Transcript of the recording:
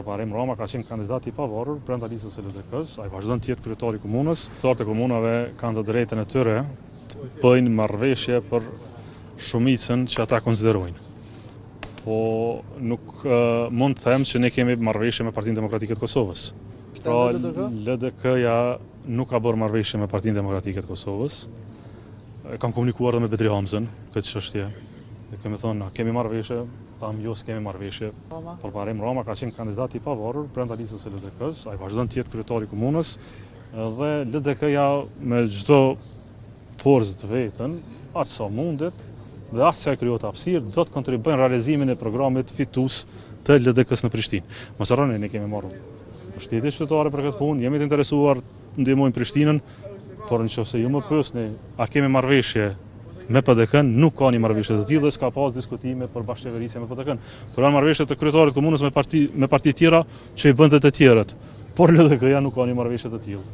Përparim Rama ka qenë kandidat i pavarur brenda listës së LDK-së, ai vazhdon të jetë kryetar i komunës. Kryetarët e komunave kanë të drejtën e tyre të bëjnë marrëveshje për shumicën që ata konsiderojnë. Po nuk mund të them që ne kemi marrëveshje me Partinë Demokratike të Kosovës. Pra LDK-ja nuk ka bërë marrëveshje me Partinë Demokratike të Kosovës. E kam komunikuar edhe me Bedri Hamzën këtë çështje. E kemi thonë, a kemi marrëveshje? Thamë jo, s'kemi marrëveshje. Përparim Rama ka qenë kandidat i pavarur brenda listës së LDK-së, ai vazhdon të jetë kryetar i komunës dhe LDK-ja me çdo forcë të vetën, aq sa mundet dhe aq sa i krijohet hapësirë, do të kontribuojnë realizimin e programit fitues të LDK-së në Prishtinë. Mos harroni, ne kemi marrë mbështetje qytetare për këtë punë, jemi të interesuar të ndihmojmë Prishtinën, por nëse ju më pyesni, a kemi marrëveshje me PDK-n, nuk ka një marrëveshje të tillë dhe s'ka pas diskutime për bashkëqeverisje me PDK-n. Por janë marrëveshje të kryetarit të komunës me parti me parti tjera që i bënte të tjerët. Por LDK-ja nuk ka një marrëveshje të tillë.